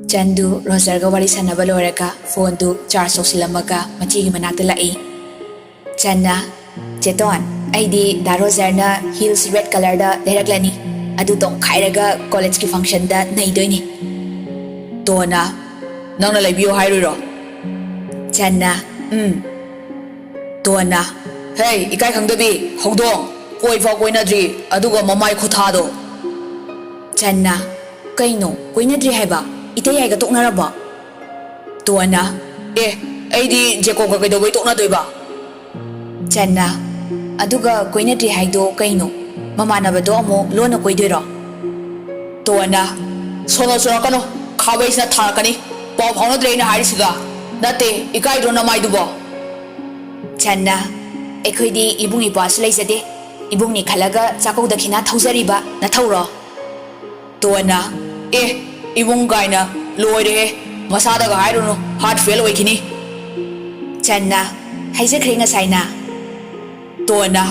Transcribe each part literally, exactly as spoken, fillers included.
ꯆꯟꯗꯨ ꯔꯣꯖꯔꯒ ꯋꯥꯔꯤ ꯁꯥꯟꯅꯕ ꯂꯣꯏꯔꯒ ꯐꯣꯟꯗꯨ ꯆꯥꯔꯖ ꯇꯧꯁꯤꯜꯂꯝꯃꯒ ꯃꯆꯦꯒꯤ ꯃꯅꯥꯛꯇ ꯂꯥꯛꯏ꯫ ꯆꯟꯅ, "ꯆꯦꯇꯣꯟ, ꯑꯩꯗꯤ ꯗꯥ ꯔꯣꯖꯔꯅ ꯍꯤꯜꯁ ꯔꯦꯗ ꯀꯂꯔꯗ ꯂꯩꯔꯛꯂꯅꯤ꯫ ꯑꯗꯨ ꯇꯣꯡꯈꯥꯏꯔꯒ ꯀꯣꯂꯦꯖꯀꯤ ꯐꯪꯁꯟꯗ ꯅꯩꯗꯣꯏꯅꯤ꯫" ꯇꯣꯟꯅ, "ꯅꯪꯅ ꯂꯩꯕꯤꯌꯨ ꯍꯥꯏꯔꯨꯏꯔꯣ?" ꯆꯟꯅ, "ꯎꯝ꯫" ꯇꯣꯟꯅ, "ꯍꯦ, ꯏꯀꯥꯏ ꯈꯪꯗꯕꯤ ꯍꯧꯗꯣꯡ, ꯀꯣꯏꯐꯥꯎ ꯀꯣꯏꯅꯗ꯭ꯔꯤ, ꯑꯗꯨꯒ ꯃꯃꯥꯏ ꯈꯨꯊꯥꯗꯣ!" ꯆꯟꯅ, "ꯀꯩꯅꯣ, ꯀꯣꯏꯅꯗ꯭ꯔꯤ ꯍꯥꯏꯕ? ꯏꯇꯩ ꯌꯥꯏꯒ ꯇꯣꯛꯅꯔꯕꯣ?" ꯇꯣꯟꯅ, "ꯑꯦ, ꯑꯩꯗꯤ ꯖꯦꯀꯣꯕꯒ ꯀꯩꯗꯧꯕꯩ ꯇꯣꯛꯅꯗꯣꯏꯕ?" ꯆꯟꯅ, "ꯑꯗꯨꯒ ꯀꯣꯏꯅꯗ꯭ꯔꯤ ꯍꯥꯏꯗꯣ ꯀꯩꯅꯣ? ꯃꯃꯥꯟꯅꯕꯗꯣ ꯑꯃꯨꯛ ꯂꯣꯟꯅ ꯀꯣꯏꯗꯣꯏꯔꯣ?" ꯇꯣꯟꯅ, "ꯁꯣꯅꯣ ꯆꯨꯔꯛꯀꯅꯨ, ꯈꯥꯕꯩꯁꯤꯅ ꯊꯥꯔꯛꯀꯅꯤ꯫ ꯄꯥꯎ ꯐꯥꯎꯅꯗ꯭ꯔꯦ ꯑꯩꯅ ꯍꯥꯏꯔꯤꯁꯤꯒ꯫ ꯅꯠꯇꯦ, ꯏꯀꯥꯏꯗ꯭ꯔꯣ ꯅꯃꯥꯏꯗꯨꯕꯣ?" ꯆꯟꯅ, "ꯑꯩꯈꯣꯏꯗꯤ ꯏꯕꯨꯡ ꯏꯄ꯭ꯋꯥꯁꯨ ꯂꯩꯖꯗꯦ꯫ ꯏꯕꯨꯡꯅꯤ ꯈꯜꯂꯒ ꯆꯥꯛꯀꯧ ꯗꯈꯤꯅꯥ ꯊꯧꯖꯔꯤꯕ ꯅꯊꯧꯔꯣ?" ꯇꯣꯟꯅ, "ꯑꯦ, ꯏꯕꯨꯡ ꯀꯥꯏꯅ, ꯂꯣꯏꯔꯦꯍꯦ꯫ ꯃꯁꯥꯗꯒ ꯍꯥꯏꯔꯨꯅꯨ, ꯍꯥꯔꯠ ꯐꯦꯜ ꯑꯣꯏꯈꯤꯅꯤ꯫" ꯆꯟꯅ, "ꯍꯥꯏꯖꯈ꯭ꯔꯦ ꯉꯁꯥꯏꯅ꯫" ꯇꯣꯟꯅ,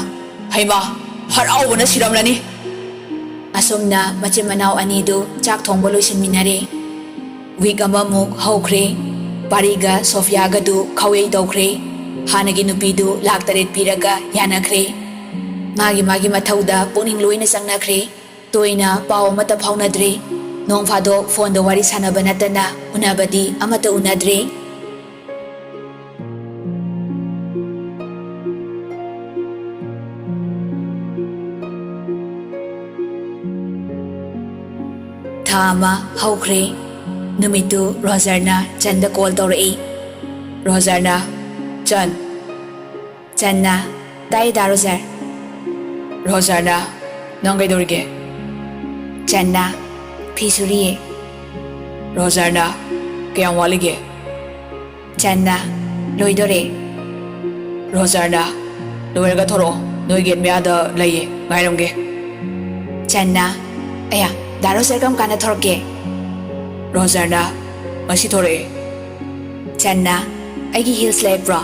"ꯍꯩꯃꯥ, ꯍꯔꯥꯎꯕꯅ ꯁꯤꯔꯝꯂꯅꯤ꯫" ꯑꯁꯨꯝꯅ ꯃꯆꯤꯟ ꯃꯅꯥꯎ ꯑꯅꯤꯗꯨ ꯆꯥꯛ ꯊꯣꯡꯕ ꯂꯣꯏꯁꯤꯟꯃꯤꯟꯅꯔꯦ꯫ ꯋꯤꯛ ꯑꯃꯃꯨꯛ ꯍꯧꯈ꯭ꯔꯦ꯫ ꯄꯥꯔꯤꯒ ꯁꯣꯐꯤꯌꯥꯒꯗꯨ ꯈꯥꯎꯌꯩ ꯇꯧꯈ꯭ꯔꯦ꯫ ꯍꯥꯟꯅꯒꯤ ꯅꯨꯄꯤꯗꯨ ꯂꯥꯛ ꯇꯔꯦꯠ ꯄꯤꯔꯒ ꯌꯥꯅꯈ꯭ꯔꯦ꯫ ꯃꯥꯒꯤ ꯃꯥꯒꯤ ꯃꯊꯧꯗ ꯄꯨꯛꯅꯤꯡ ꯂꯣꯏꯅ ꯆꯪꯅꯈ꯭ꯔꯦ꯫ ꯇꯣꯏꯅ ꯄꯥꯎ ꯑꯃꯠꯇ ꯐꯥꯎꯅꯗ꯭ꯔꯦ꯫ ꯅꯣꯡ ꯐꯥꯗꯣꯛ ꯐꯣꯟꯗ ꯋꯥꯔꯤ ꯁꯥꯟꯅꯕ ꯅꯠꯇꯅ ꯎꯅꯕꯗꯤ ꯑꯃꯠꯇ ꯎꯅꯗ꯭ꯔꯦ꯫ ꯊꯥ ꯑꯃ ꯍꯧꯈ꯭ꯔꯦ꯫ ꯅꯨꯃꯤꯠꯇꯨ ꯔꯣꯖꯔꯅ ꯆꯟꯗ ꯀꯣꯜ ꯇꯧꯔꯛꯏ꯫ ꯔꯣꯖꯔꯅ, "ꯆꯟ꯫" ꯆꯟꯅ, "ꯇꯥꯏ ꯗꯥ ꯔꯣꯖꯔ꯫" ꯔꯣꯖꯔꯅ, "ꯅꯪ ꯀꯩꯗꯧꯔꯤꯒꯦ?" ꯆꯟꯅ, "ꯐꯤ ꯁꯨꯔꯤꯌꯦ꯫" ꯔꯣꯖꯔꯅ, "ꯀꯌꯥꯝ ꯋꯥꯠꯂꯤꯒꯦ?" ꯆꯟꯅ, "ꯂꯣꯏꯗꯣꯔꯦ꯫" ꯔꯣꯖꯔꯅ, "ꯂꯣꯏꯔꯒ ꯊꯣꯔꯛꯑꯣ, ꯅꯣꯏ ꯒꯦꯠ ꯃꯌꯥꯗ ꯂꯩꯌꯦ, ꯉꯥꯏꯔꯝꯒꯦ꯫" ꯆꯟꯅ, "ꯑꯌꯥ, ꯗꯥ ꯔꯣꯖꯔ ꯀꯔꯝ ꯀꯥꯟꯗ ꯊꯣꯔꯛꯀꯦ?" ꯔꯣꯖꯔꯅ, "ꯉꯁꯤ ꯊꯣꯔꯛꯑꯦ꯫" ꯆꯟꯅ, "ꯑꯩꯒꯤ ꯍꯤꯜꯁ ꯂꯩꯔꯛꯄ꯭ꯔꯣ?"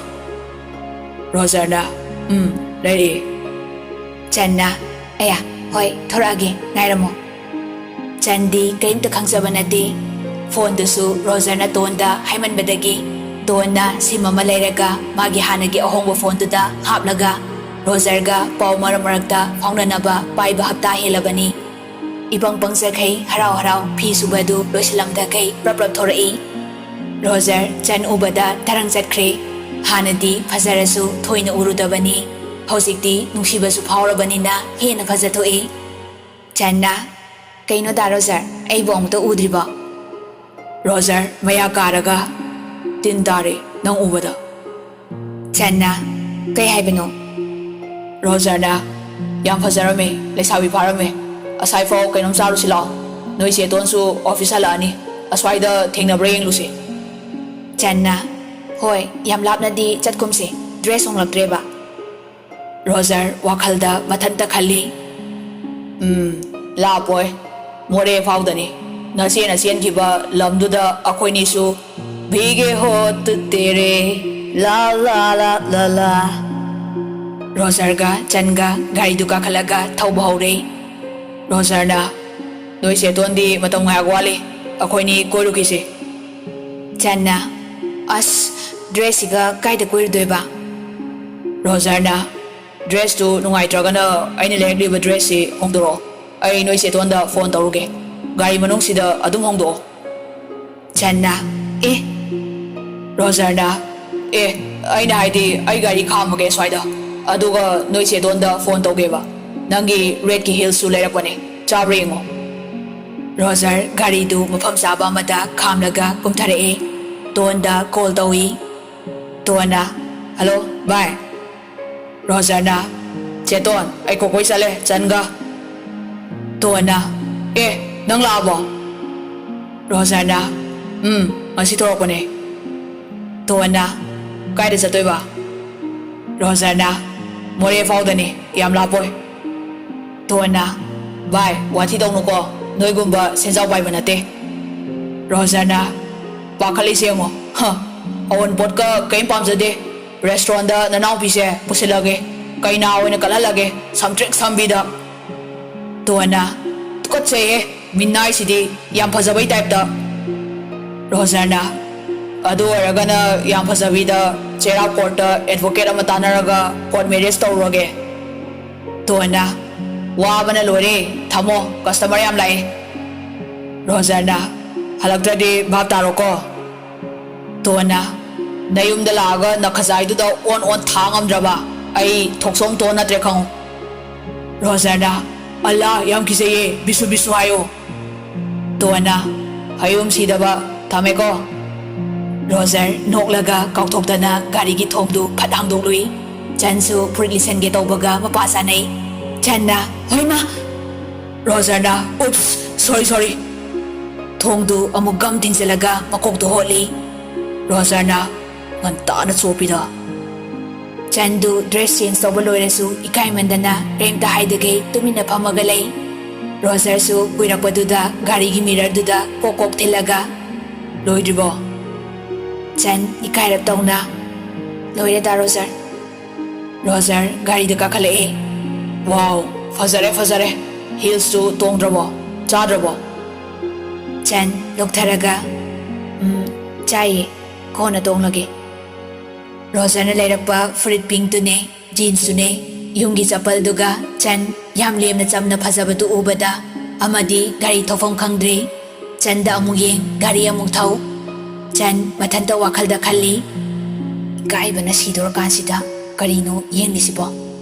ꯔꯣꯖꯔꯅ, "ꯎꯝ, ꯂꯩꯔꯛꯑꯦ꯫" ꯆꯟꯅ, "ꯑꯌꯥ, ꯍꯣꯏ, ꯊꯣꯔꯛꯑꯒꯦ, ꯉꯥꯏꯔꯝꯃꯣ꯫" ꯆꯟꯗꯤ ꯀꯔꯤꯝꯇ ꯈꯪꯖꯕ ꯅꯠꯇꯦ꯫ ꯐꯣꯟꯗꯨꯁꯨ ꯔꯣꯖꯔꯅ ꯇꯣꯟꯗ ꯍꯥꯏꯃꯟꯕꯗꯒꯤ ꯇꯣꯟꯅ ꯁꯤꯝ ꯑꯃ ꯂꯩꯔꯒ ꯃꯥꯒꯤ ꯍꯥꯟꯅꯒꯤ ꯑꯍꯣꯡꯕ ꯐꯣꯟꯗꯨꯗ ꯍꯥꯞꯂꯒ ꯔꯣꯖꯔꯒ ꯄꯥꯎ ꯃꯔꯛ ꯃꯔꯛꯇ ꯐꯥꯎꯅꯅꯕ ꯄꯥꯏꯕ ꯍꯞꯇꯥ ꯍꯦꯜꯂꯕꯅꯤ꯫ ꯏꯄꯪ ꯄꯪꯖꯈꯩ ꯍꯔꯥꯎ ꯍꯔꯥꯎ ꯐꯤ ꯁꯨꯕ ꯑꯗꯨ ꯂꯣꯏꯁꯤꯜꯂꯝꯗꯈꯩ ꯄ꯭ꯔꯞ ꯄ꯭ꯔꯞ ꯊꯣꯔꯛꯏ꯫ ꯔꯣꯖꯔ ꯆꯟ ꯎꯕꯗ ꯇꯔꯪ ꯆꯠꯈ꯭ꯔꯦ꯫ ꯍꯥꯟꯅꯗꯤ ꯐꯖꯔꯁꯨ ꯊꯣꯏꯅ ꯎꯔꯨꯗꯕꯅꯤ꯫ ꯍꯧꯖꯤꯛꯇꯤ ꯅꯨꯡꯁꯤꯕꯁꯨ ꯐꯥꯎꯔꯕꯅꯤꯅ ꯍꯦꯟꯅ ꯐꯖꯊꯣꯛꯏ꯫ ꯆꯟꯅ, "ꯀꯩꯅꯣ ꯗꯥ ꯔꯣꯖꯔ, ꯑꯩꯕꯨ ꯑꯃꯨꯛꯇ ꯎꯗ꯭ꯔꯤꯕꯣ?" ꯔꯣꯖꯔ ꯃꯌꯥ ꯀꯥꯔꯒ, "ꯇꯤꯟ ꯇꯥꯔꯦ ꯅꯪ ꯎꯕꯗ꯫" ꯆꯟꯅ, "ꯀꯩ ꯍꯥꯏꯕꯅꯣ?" ꯔꯣꯖꯔꯅ, "ꯌꯥꯝ ꯐꯖꯔꯝꯃꯦ, ꯂꯩꯁꯥꯕꯤ ꯐꯥꯔꯝꯃꯦ꯫ ꯑꯁꯥꯏꯐꯥꯎ ꯀꯩꯅꯣꯝ ꯆꯥꯔꯨꯁꯤ ꯂꯥꯛꯑꯣ꯫ ꯅꯣꯏ ꯆꯦꯇꯣꯟꯁꯨ ꯑꯣꯐꯤꯁ ꯍꯜꯂꯛꯑꯅꯤ꯫ ꯑꯁ꯭ꯋꯥꯏꯗ ꯊꯦꯡꯅꯕ꯭ꯔꯥ ꯌꯦꯡꯂꯨꯁꯤ꯫" ꯆꯟꯅ, "ꯍꯣꯏ, ꯌꯥꯝ ꯂꯥꯞꯅꯗꯤ ꯆꯠꯀꯨꯝꯁꯦ, ꯗ꯭ꯔꯦꯁ ꯍꯣꯡꯂꯛꯇ꯭ꯔꯦꯕ꯫" ꯔꯣꯖꯔ ꯋꯥꯈꯜꯗ ꯃꯊꯟꯇ ꯈꯜꯂꯤ꯫ "ꯎꯝ, ꯂꯥꯞꯄꯣꯏ꯫ ꯃꯣꯔꯦ ꯐꯥꯎꯗꯅꯤ꯫ ꯅꯆꯦꯅ ꯆꯦꯟꯈꯤꯕ ꯂꯝꯗꯨꯗ ꯑꯩꯈꯣꯏꯅꯤꯁꯨ ꯚꯤꯒꯦ ꯍꯣꯠ ꯇꯦꯔꯦ, ꯂꯥ ꯂꯥ ꯂꯥ ꯂꯥ ꯂꯥ꯫" ꯔꯣꯖꯔꯒ ꯆꯟꯒ ꯒꯥꯔꯤꯗꯨ ꯀꯥꯈꯠꯂꯒ ꯊꯧꯕ ꯍꯧꯔꯦ꯫ ꯔꯣꯖꯔꯅ, "ꯅꯣꯏ ꯆꯦꯇꯣꯟꯗꯤ ꯃꯇꯝ ꯉꯥꯏꯍꯥꯛ ꯋꯥꯠꯂꯤ, ꯑꯩꯈꯣꯏꯅꯤ ꯀꯣꯏꯔꯨꯈꯤꯁꯤ꯫" ꯆꯟꯅ, "ꯑꯁ, ꯗ꯭ꯔꯦꯁꯁꯤꯒ ꯀꯥꯏꯗ ꯀꯣꯏꯔꯨꯗꯣꯏꯕ?" ꯔꯣꯖꯔꯅ, "ꯗ꯭ꯔꯦꯁꯇꯨ ꯅꯨꯡꯉꯥꯏꯇ꯭ꯔꯒꯅ ꯑꯩꯅ ꯂꯩꯔꯛꯂꯤꯕ ꯗ꯭ꯔꯦꯁꯁꯤ ꯍꯣꯡꯗꯣꯔꯛꯑꯣ꯫ ꯑꯩ ꯅꯣꯏ ꯆꯦꯇꯣꯟꯗ ꯐꯣꯟ ꯇꯧꯔꯨꯒꯦ꯫ ꯒꯥꯔꯤ ꯃꯅꯨꯡꯁꯤꯗ ꯑꯗꯨꯝ ꯍꯣꯡꯗꯣꯛꯑꯣ꯫" ꯆꯟꯅ, "ꯑꯦ?" ꯔꯣꯖꯔꯅ, "ꯑꯦ, ꯑꯩꯅ ꯍꯥꯏꯗꯤ ꯑꯩ ꯒꯥꯔꯤ ꯈꯥꯝꯃꯒꯦ ꯁ꯭ꯋꯥꯏꯗ, ꯑꯗꯨꯒ ꯅꯣꯏ ꯆꯦꯇꯣꯟꯗ ꯐꯣꯟ ꯇꯧꯒꯦꯕ꯫ ꯅꯪꯒꯤ ꯔꯦꯠꯀꯤ ꯍꯤꯜꯁꯁꯨ ꯂꯩꯔꯛꯄꯅꯦ, ꯆꯥꯕ꯭ꯔꯥ ꯌꯦꯡꯉꯣ꯫" ꯔꯣꯖꯔ ꯒꯥꯔꯤꯗꯨ ꯃꯐꯝ ꯆꯥꯕ ꯑꯃꯗ ꯈꯥꯝꯂꯒ ꯀꯨꯝꯊꯔꯛꯑꯦ꯫ ꯇꯣꯟꯗ ꯀꯣꯜ ꯇꯧꯏ꯫ ꯇꯣꯟꯅ, "ꯍꯜꯂꯣ ꯚꯥꯏ꯫" ꯔꯣꯖꯔꯅ, "ꯆꯦꯇꯣꯟ, ꯑꯩ ꯀꯣꯀꯣꯏ ꯆꯠꯂꯦ ꯆꯟꯒ꯫" ꯇꯣꯟꯅ, "ꯑꯦ, ꯅꯪ ꯂꯥꯛꯑꯕꯣ?" ꯔꯣꯖꯔꯅ, "ꯎꯝ, ꯉꯁꯤ ꯊꯣꯛꯂꯛꯄꯅꯦ꯫" ꯇꯣꯟꯅ, "ꯀꯥꯏꯗ ꯆꯠꯇꯣꯏꯕ?" ꯔꯣꯖꯔꯅ, "ꯃꯣꯔꯦ ꯐꯥꯎꯗꯅꯤ, ꯌꯥꯝ ꯂꯥꯞꯄꯣꯏ꯫" ꯇꯣꯟꯅ, "ꯚꯥꯏ, ꯋꯥꯊꯤ ꯇꯧꯅꯨꯀꯣ, ꯅꯣꯏꯒꯨꯝꯕ ꯁꯦꯟꯖꯥꯎ ꯄꯥꯏꯕ ꯅꯠꯇꯦ꯫" ꯔꯣꯖꯔꯅ, "ꯄꯥꯈꯠꯂꯤꯁꯦ ꯌꯦꯡꯉꯣ, ꯍ, ꯑꯑꯣꯟꯄꯣꯠꯀ ꯀꯔꯤꯝ ꯄꯥꯝꯖꯗꯦ꯫ ꯔꯦꯁꯇꯨꯔꯦꯟꯗ ꯅꯅꯥꯎꯄꯤꯁꯦ ꯄꯨꯁꯤꯜꯂꯒꯦ, ꯀꯩꯅꯥ ꯑꯣꯏꯅ ꯀꯠꯍꯜꯂꯒꯦ, ꯁꯝꯇ꯭ꯔꯤꯛ ꯁꯝꯕꯤꯗ꯫" ꯇꯣꯟꯅ, "ꯇꯨꯀꯠꯆꯩꯍꯦ, ꯃꯤꯅꯥꯏꯁꯤꯗꯤ ꯌꯥꯝ ꯐꯖꯕꯩ ꯇꯥꯏꯞꯇ꯫" ꯔꯣꯖꯔꯅ, "ꯑꯗꯨ ꯑꯣꯏꯔꯒꯅ ꯌꯥꯝ ꯐꯖꯕꯤꯗ ꯆꯩꯔꯥꯎ ꯀꯣꯔꯠꯇ ꯑꯦꯗꯚꯣꯀꯦꯠ ꯑꯃ ꯇꯥꯟꯅꯔꯒ ꯀꯣꯔꯠ ꯃꯦꯔꯤꯌꯦꯖ ꯇꯧꯔꯨꯔꯒꯦ꯫" ꯇꯣꯟꯅ, "ꯋꯥꯕꯅ ꯂꯣꯏꯔꯦ, ꯊꯝꯃꯣ, ꯀꯁꯇꯃꯔ ꯌꯥꯝ ꯂꯥꯛꯑꯦ꯫" ꯔꯣꯖꯔꯅ, "ꯍꯜꯂꯛꯇ꯭ꯔꯗꯤ ꯚꯥꯞ ꯇꯥꯔꯣꯀꯣ꯫" ꯇꯣꯟꯅ, "ꯅꯌꯨꯝꯗ ꯂꯥꯛꯑꯒ ꯅꯈꯖꯥꯏꯗꯨꯗ ꯑꯣꯟ ꯑꯣꯟ ꯊꯥ ꯉꯝꯗ꯭ꯔꯕ ꯑꯩ ꯊꯣꯛꯆꯣꯝ ꯇꯣꯟ ꯅꯠꯇ꯭ꯔꯦ ꯈꯪꯉꯨ꯫" ꯔꯣꯖꯔꯅ, "ꯑꯜꯂꯥ, ꯌꯥꯝ ꯀꯤꯖꯩꯌꯦ, ꯕꯤꯁꯨ ꯕꯤꯁꯨ ꯍꯥꯏꯌꯣ꯫" ꯇꯣꯟꯅ, "ꯍꯌꯨꯝ ꯁꯤꯗꯕ, ꯊꯝꯃꯦꯀꯣ꯫" ꯔꯣꯖꯔ ꯅꯣꯛꯂꯒ ꯀꯥꯎꯊꯣꯛꯇꯅ ꯒꯥꯔꯤꯒꯤ ꯊꯣꯡꯗꯨ ꯐꯠ ꯍꯥꯡꯗꯣꯛꯂꯨꯏ꯫ ꯆꯟꯁꯨ ꯐꯨꯔꯤꯠ ꯂꯤꯠꯁꯟꯒꯦ ꯇꯧꯕꯒ ꯃꯄꯥ ꯆꯥꯅꯩ꯫ ꯆꯟꯅ, "ꯍꯣꯏ ꯃꯥ!" ꯔꯣꯖꯔꯅ, "Oops, sorry, sorry꯫" ꯊꯣꯡꯗꯨ ꯑꯃꯨꯛ ꯒꯝ ꯊꯤꯡꯖꯤꯜꯂꯒ ꯃꯀꯣꯛꯇꯨ ꯍꯣꯠꯂꯤ꯫ ꯔꯣꯖꯔꯅ, "ꯉꯟꯇꯥꯅ ꯆꯣꯞꯄꯤꯗ꯫" ꯆꯟꯗꯨ ꯗ꯭ꯔꯦꯁ ꯆꯦꯟꯖ ꯇꯧꯕ ꯂꯣꯏꯔꯁꯨ ꯏꯀꯥꯏꯃꯟꯗꯅ ꯀꯔꯤꯝꯇ ꯍꯥꯏꯗꯈꯩ ꯇꯨꯃꯤꯟꯅ ꯐꯝꯃꯒ ꯂꯩ꯫ ꯔꯣꯖꯔꯁꯨ ꯀꯨꯏꯔꯛꯄꯗꯨꯗ ꯒꯥꯔꯤꯒꯤ ꯃꯤꯔꯔꯗꯨꯗ ꯀꯣꯛ ꯀꯣꯛ ꯊꯤꯜꯂꯒ, "ꯂꯣꯏꯗ꯭ꯔꯤꯕꯣ?" ꯆꯟ ꯏꯀꯥꯏꯔꯞ ꯇꯧꯅ, "ꯂꯣꯏꯔꯦꯗ, ꯔꯣꯖꯔ꯫" ꯔꯣꯖꯔ ꯒꯥꯔꯤꯗ ꯀꯥꯈꯠꯂꯛꯑꯦ꯫ "ꯋꯥꯎ, ꯐꯖꯔꯦ, ꯐꯖꯔꯦ꯫ ꯍꯤꯜꯁꯇꯨ ꯇꯣꯡꯗ꯭ꯔꯕꯣ? ꯆꯥꯗ꯭ꯔꯕꯣ?" ꯆꯟ ꯂꯣꯛꯊꯔꯒ, "ꯎꯝ, ꯆꯥꯏꯌꯦ, ꯀꯣꯟꯅ ꯇꯣꯡꯂꯒꯦ꯫" ꯔꯣꯖꯔꯅ ꯂꯩꯔꯛꯄ ꯐꯨꯔꯤꯠ ꯄꯤꯡꯛꯇꯨꯅꯦ, ꯖꯤꯟꯁꯇꯨꯅꯦ, ꯌꯨꯝꯒꯤ ꯆꯄꯜꯗꯨꯒ ꯆꯟ ꯌꯥꯝ ꯂꯦꯝꯅ ꯆꯝꯅ ꯐꯖꯕꯗꯨ ꯎꯕꯗ ꯑꯃꯗꯤ ꯒꯥꯔꯤ ꯊꯧꯐꯝ ꯈꯪꯗ꯭ꯔꯦ꯫ ꯆꯟꯗ ꯑꯃꯨꯛ ꯌꯦꯡ, ꯒꯥꯔꯤ ꯑꯃꯨꯛ ꯊꯧ꯫ ꯆꯟ ꯃꯊꯟꯇ ꯋꯥꯈꯜꯗ ꯈꯜꯂꯤ, "ꯏꯀꯥꯏꯕꯅ ꯁꯤꯗꯣꯔꯀꯥꯟꯁꯤꯗ ꯀꯔꯤꯅꯣ ꯌꯦꯡꯂꯤꯁꯤꯕꯣ?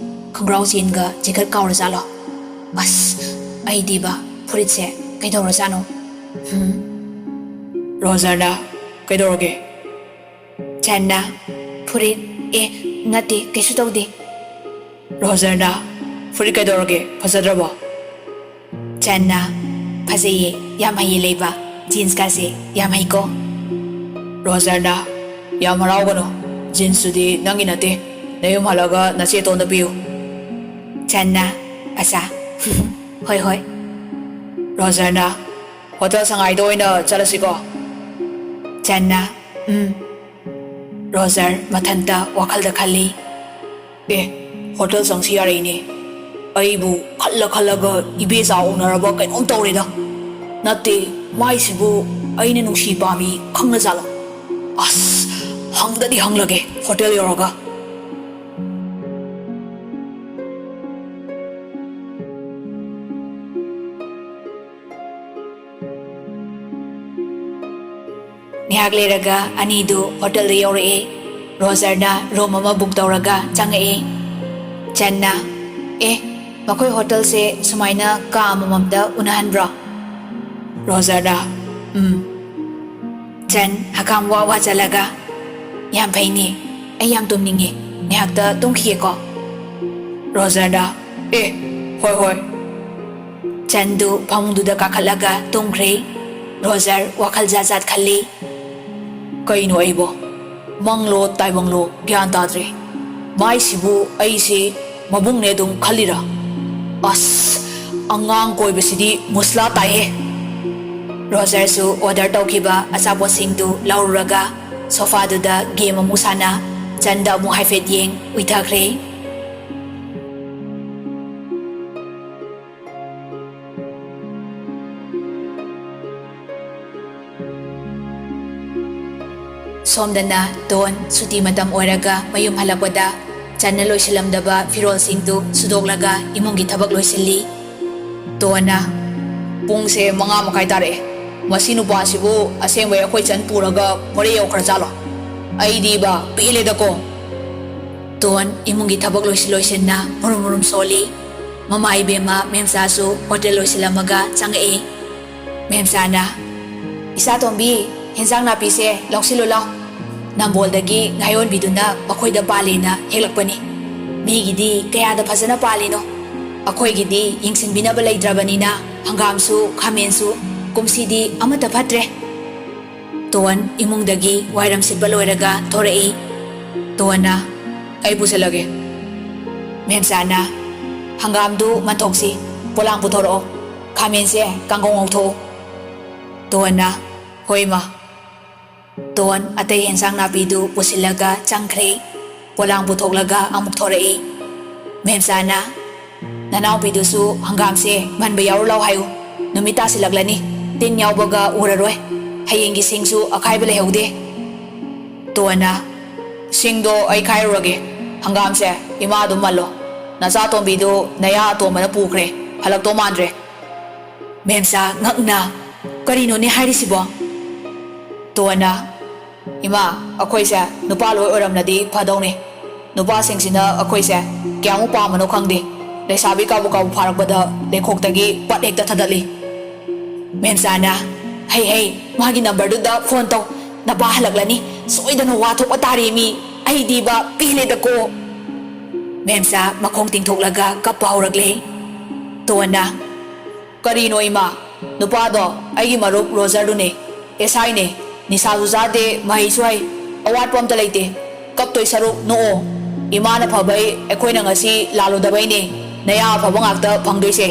ꯈꯣꯡꯒ꯭ꯔꯥꯎ ꯆꯦꯟꯒ ꯖꯦꯀꯦꯠ ꯀꯥꯎꯔꯖꯥꯠꯂꯣ? ꯑꯁ, ꯑꯩꯗꯤꯕ ꯐꯨꯔꯤꯠꯁꯦ ꯀꯩꯗꯧꯔꯖꯥꯠꯅꯣ? ꯍꯨꯝ?" ꯔꯣꯖꯔꯅ, "ꯀꯩꯗꯧꯔꯒꯦ?" ꯆꯟꯅ, "ꯐꯨꯔꯤꯠ, ꯑꯦ, ꯅꯠꯇꯦ, ꯀꯩꯁꯨ ꯇꯧꯗꯦ꯫" ꯔꯣꯖꯔꯅ, "ꯐꯨꯔꯤꯠ ꯀꯩꯗꯧꯔꯒꯦ? ꯐꯖꯗ꯭ꯔꯕꯣ?" ꯆꯟꯅ, "ꯐꯖꯩꯌꯦ, ꯌꯥꯝ ꯍꯩꯌꯦ ꯂꯩꯕ, ꯖꯤꯟꯁꯀꯥꯁꯦ ꯌꯥꯝ ꯍꯩꯀꯣ꯫" ꯔꯣꯖꯔꯅ, "ꯌꯥꯝ ꯍꯔꯥꯎꯒꯅꯨ, ꯖꯤꯟꯁꯇꯨꯗꯤ ꯅꯪꯒꯤ ꯅꯠꯇꯦ, ꯅꯌꯨꯝ ꯍꯜꯂꯒ ꯅꯆꯦ ꯇꯣꯟꯗ ꯄꯤꯌꯨ꯫" ꯆꯟꯅ, "ꯑꯁꯥ, ꯍꯣꯏ, ꯍꯣꯏ꯫" ꯔꯣꯖꯔꯅ, "ꯍꯣꯇꯦꯜ ꯁꯉꯥꯏꯗ ꯑꯣꯏꯅ ꯆꯠꯂꯁꯤꯀꯣ?" ꯆꯟꯅ, "ꯎꯝ꯫" ꯔꯣꯖꯔ ꯃꯊꯟꯇ ꯋꯥꯈꯜꯗ ꯈꯜꯂꯤ, "ꯑꯦ, ꯍꯣꯇꯦꯜ ꯆꯪꯁꯤ ꯌꯥꯔꯛꯏꯅꯦ꯫ ꯑꯩꯕꯨ ꯈꯜꯂ ꯈꯜꯂꯒ ꯏꯕꯦꯆꯥ ꯎꯅꯔꯕ ꯀꯩꯅꯣꯝ ꯇꯧꯔꯦꯗ꯫ ꯅꯠꯇꯦ, ꯃꯥꯏꯁꯤꯕꯨ ꯑꯩꯅ ꯅꯨꯡꯁꯤ ꯄꯥꯝꯃꯤ ꯈꯪꯅꯖꯥꯠꯂꯣ? ꯑꯁ, ꯍꯪꯗꯗꯤ ꯍꯪꯂꯒꯦ ꯍꯣꯇꯦꯜ ꯌꯧꯔꯒ꯫ ꯉꯥꯏꯍꯥꯛ ꯂꯩꯔꯒ ꯑꯅꯤꯗꯨ ꯍꯣꯇꯦꯜꯗ ꯌꯧꯔꯛꯑꯦ꯫ ꯔꯣꯖꯔꯅ ꯔꯨꯝ ꯑꯃ ꯕꯨꯛ ꯇꯧꯔꯒ ꯆꯪꯉꯛꯑꯦ꯫ ꯆꯟꯅ, "ꯑꯦ, ꯃꯈꯣꯏ ꯍꯣꯇꯦꯜꯁꯦ ꯁꯨꯃꯥꯏꯅ ꯀꯥ ꯑꯃꯃꯝꯗ ꯎꯅꯍꯟꯕ꯭ꯔꯣ?" ꯔꯣꯖꯔꯅ, "ꯎꯝ꯫" ꯆꯟ ꯍꯀꯥꯝ ꯋꯥ ꯋꯥ ꯆꯜꯂꯒ, "ꯌꯥꯝ ꯐꯩꯅꯦ, ꯑꯩ ꯌꯥꯝ ꯇꯨꯝꯅꯤꯡꯉꯦ, ꯉꯥꯏꯍꯥꯛꯇ ꯇꯨꯝꯈꯤꯒꯦꯀꯣ?" ꯔꯣꯖꯔꯅ, "ꯑꯦ, ꯍꯣꯏ, ꯍꯣꯏ꯫" ꯆꯟꯗꯨ ꯐꯃꯨꯡꯗꯨꯗ ꯀꯥꯈꯠꯂꯒ ꯇꯨꯝꯈ꯭ꯔꯦ꯫ ꯔꯣꯖꯔ ꯋꯥꯈꯜ ꯖꯥꯠ ꯖꯥꯠ ꯈꯜꯂꯤ꯫ "ꯀꯩꯅꯣ ꯑꯩꯕꯣ? ꯃꯪꯂꯣ ꯇꯥꯏꯕꯪꯂꯣ ꯒ꯭ꯌꯥꯟ ꯇꯥꯗ꯭ꯔꯦ꯫ ꯃꯥꯏꯁꯤꯕꯨ ꯑꯩꯁꯦ ꯃꯕꯨꯡꯅꯦ ꯑꯗꯨꯝ ꯈꯜꯂꯤꯔꯥ? ꯑꯁ, ꯑꯉꯥꯡ ꯀꯣꯏꯕꯁꯤꯗꯤ ꯃꯨꯁꯂꯥ ꯇꯥꯏꯍꯦ꯫" ꯔꯣꯖꯔꯁꯨ ꯑꯣꯔꯗꯔ ꯇꯧꯈꯤꯕ ꯑꯆꯥꯄꯣꯠꯁꯤꯡꯗꯨ ꯂꯧꯔꯨꯔꯒ ꯁꯣꯐꯥꯗꯨꯗ ꯒꯦꯝ ꯑꯃꯨꯛ ꯁꯥꯟꯅ, ꯆꯟꯗ ꯑꯃꯨꯛ ꯍꯥꯏꯐꯦꯠ ꯌꯦꯡ ꯎꯏꯊꯈ꯭ꯔꯦ꯫ ꯁꯣꯝꯗꯅ ꯗꯣꯟ ꯁꯨꯇꯤ ꯃꯇꯝ ꯑꯣꯏꯔꯒ ꯃꯌꯨꯝ ꯍꯜꯂꯛꯄꯗ ꯆꯟꯅ ꯂꯣꯏꯁꯤꯜꯂꯝꯗꯕ ꯐꯤꯔꯣꯜꯁꯤꯡꯗꯨ ꯁꯨꯗꯣꯛꯂꯒ ꯏꯃꯨꯡꯒꯤ ꯊꯕꯛ ꯂꯣꯏꯁꯤꯜꯂꯤ꯫ ꯗꯣꯟꯅ, "ꯄꯨꯡꯁꯦ ꯃꯉꯥ ꯃꯈꯥꯏ ꯇꯥꯔꯛꯑꯦ꯫ ꯃꯁꯤ ꯅꯨꯄꯥꯁꯤꯕꯨ ꯑꯁꯦꯡꯕꯩ ꯑꯩꯈꯣꯏ ꯆꯟ ꯄꯨꯔꯒ ꯃꯣꯔꯦ ꯌꯧꯈ꯭ꯔꯖꯥꯠꯂꯣ? ꯑꯩꯗꯤꯕ ꯄꯦꯜꯂꯦꯗꯀꯣ꯫" ꯗꯣꯟ ꯏꯃꯨꯡꯒꯤ ꯊꯕꯛ ꯂꯣꯏꯁꯤꯟ ꯂꯣꯏꯁꯤꯟꯅ ꯃꯨꯔꯨꯝ ꯃꯨꯔꯨꯝ ꯁꯣꯜꯂꯤ꯫ ꯃꯃꯥ ꯏꯕꯦꯝꯃ ꯃꯦꯝꯆꯥꯁꯨ ꯍꯣꯇꯦꯜ ꯂꯣꯏꯁꯤꯜꯂꯝꯃꯒ ꯆꯪꯉꯛꯏ꯫ ꯃꯦꯝꯆꯥꯅ, "ꯏꯆꯥ ꯇꯣꯝꯕꯤ, ꯍꯦꯟꯖꯥꯡ ꯅꯥꯄꯤꯁꯦ ꯂꯧꯁꯤꯜꯂꯨ ꯂꯥꯎ꯫" ꯅꯝꯕꯣꯜꯗꯒꯤ ꯉꯥꯌꯣꯟꯕꯤꯗꯨꯅ ꯃꯈꯣꯏꯗ ꯄꯥꯜꯂꯦꯅ ꯍꯦꯛꯂꯛꯄꯅꯤ꯫ ꯃꯤꯒꯤꯗꯤ ꯀꯌꯥꯗ ꯐꯖꯅ ꯄꯥꯜꯂꯤꯅꯣ꯫ ꯑꯩꯈꯣꯏꯒꯤꯗꯤ ꯌꯦꯡꯁꯤꯟꯕꯤꯅꯕ ꯂꯩꯇ꯭ꯔꯕꯅꯤꯅ ꯍꯪꯒꯥꯝꯁꯨ ꯈꯥꯃꯦꯟꯁꯨ ꯀꯨꯝꯁꯤꯗꯤ ꯑꯃꯠꯇ ꯐꯠꯇ꯭ꯔꯦ꯫ ꯇꯣꯟ ꯏꯃꯨꯡꯗꯒꯤ ꯋꯥꯏꯔꯝ ꯁꯤꯠꯄ ꯂꯣꯏꯔꯒ ꯊꯣꯔꯛꯏ꯫ ꯇꯣꯟꯅ, "ꯑꯩ ꯄꯨꯁꯜꯂꯒꯦ꯫" ꯃꯦꯝꯆꯥꯅ, "ꯍꯪꯒꯥꯝꯗꯨ ꯃꯟꯊꯣꯛꯁꯤ, ꯄꯣꯂꯥꯡ ꯄꯨꯊꯣꯔꯛꯑꯣ, ꯈꯥꯃꯦꯟꯁꯦ ꯀꯥꯡꯒꯧ ꯉꯧꯊꯣꯛꯑꯣ꯫" ꯇꯣꯟꯅ, "ꯍꯣꯏ ꯏꯃꯥ꯫" ꯇꯣꯟ ꯑꯇꯩ ꯍꯦꯟꯁꯥꯡ ꯅꯥꯄꯤꯗꯨ ꯄꯨꯁꯤꯜꯂꯒ ꯆꯪꯈ꯭ꯔꯦ꯫ ꯄꯣꯂꯥꯡ ꯄꯨꯊꯣꯛꯂꯒ ꯑꯃꯨꯛ ꯊꯣꯔꯛꯏ꯫ ꯃꯦꯝꯆꯥꯅ, "ꯅꯅꯥꯎꯄꯤꯗꯨꯁꯨ ꯍꯪꯒꯥꯝꯁꯦ ꯃꯟꯕ ꯌꯥꯎꯔꯨ ꯂꯥꯎ ꯍꯥꯏꯌꯨ꯫ ꯅꯨꯃꯤꯠ ꯇꯥꯁꯤꯜꯂꯛꯂꯅꯤ, ꯇꯤꯟ ꯌꯥꯎꯕꯒ ꯎꯔꯔꯣꯏ꯫" ꯍꯌꯦꯡꯒꯤ ꯁꯤꯡꯁꯨ ꯑꯈꯥꯏꯕ ꯂꯩꯍꯧꯗꯦ꯫ ꯇꯣꯟꯅ, "ꯁꯤꯡꯗꯣ ꯑꯩ ꯈꯥꯏꯔꯨꯔꯒꯦ꯫ ꯍꯪꯒꯥꯝꯁꯦ ꯏꯃꯥ ꯑꯗꯨꯝ ꯃꯜꯂꯣ꯫ ꯅꯆꯥ ꯇꯣꯝꯕꯤꯗꯨ ꯅꯌꯥ ꯑꯇꯣꯝꯕꯅ ꯄꯨꯈ꯭ꯔꯦ꯫ ꯍꯜꯂꯛꯇꯧ ꯃꯥꯟꯗ꯭ꯔꯦ꯫" ꯃꯦꯝꯆꯥ ꯉꯛꯅ, "ꯀꯔꯤꯅꯣꯅꯦ ꯍꯥꯏꯔꯤꯁꯤꯕꯣ?" ꯇꯣꯟꯅ, "ꯏꯃꯥ, ꯑꯩꯈꯣꯏꯁꯦ ꯅꯨꯄꯥ ꯂꯣꯏ ꯑꯣꯏꯔꯝꯂꯗꯤ ꯐꯗꯧꯅꯤ꯫ ꯅꯨꯄꯥꯁꯤꯡꯁꯤꯅ ꯑꯩꯈꯣꯏꯁꯦ ꯀꯌꯥꯃꯨꯛ ꯄꯥꯝꯕꯅꯣ ꯈꯪꯗꯦ꯫ ꯂꯩꯁꯥꯕꯤ ꯀꯥꯕꯨ ꯀꯥꯕꯨ ꯐꯥꯔꯛꯄꯗ ꯂꯩꯈꯣꯛꯇꯒꯤ ꯄꯠ ꯍꯦꯛꯇ ꯊꯗꯠꯂꯤ꯫" ꯃꯦꯝꯆꯥꯅ, "ꯍꯩ ꯍꯩ, ꯃꯥꯒꯤ ꯅꯝꯕꯔꯗꯨꯗ ꯐꯣꯟ ꯇꯧ꯫ ꯅꯄꯥ ꯍꯜꯂꯛꯂꯅꯤ꯫ ꯁꯣꯏꯗꯅ ꯋꯥ ꯊꯣꯛꯄ ꯇꯥꯔꯦ ꯃꯤ꯫ ꯑꯩꯗꯤꯕ ꯄꯦꯜꯂꯦꯗꯀꯣ꯫" ꯃꯦꯝꯆꯥ ꯃꯈꯣꯡ ꯇꯤꯡꯊꯣꯛꯂꯒ ꯀꯞꯄ ꯍꯧꯔꯛꯂꯦ꯫ ꯇꯣꯟꯅ, "ꯀꯔꯤꯅꯣ ꯏꯃꯥ? ꯅꯨꯄꯥꯗꯣ ꯑꯩꯒꯤ ꯃꯔꯨꯞ ꯔꯣꯖꯔꯗꯨꯅꯦ꯫ ꯑꯦꯁ ꯑꯥꯏꯅꯦ꯫ ꯅꯤꯁꯥꯁꯨ ꯆꯥꯗꯦ, ꯃꯍꯩꯁꯨ ꯍꯩ꯫ ꯑꯋꯥꯠꯄ ꯑꯝꯇ ꯂꯩꯇꯦ꯫ ꯀꯞꯇꯣꯏ ꯁꯔꯨꯛ ꯅꯣꯛꯑꯣ꯫ ꯏꯃꯥꯅ ꯐꯕꯩ ꯑꯩꯈꯣꯏꯅ ꯉꯁꯤ ꯂꯥꯜꯂꯨꯗꯕꯩꯅꯦ ꯅꯌꯥ ꯑꯐꯕ ꯉꯥꯛꯇ ꯐꯪꯗꯣꯏꯁꯦ꯫"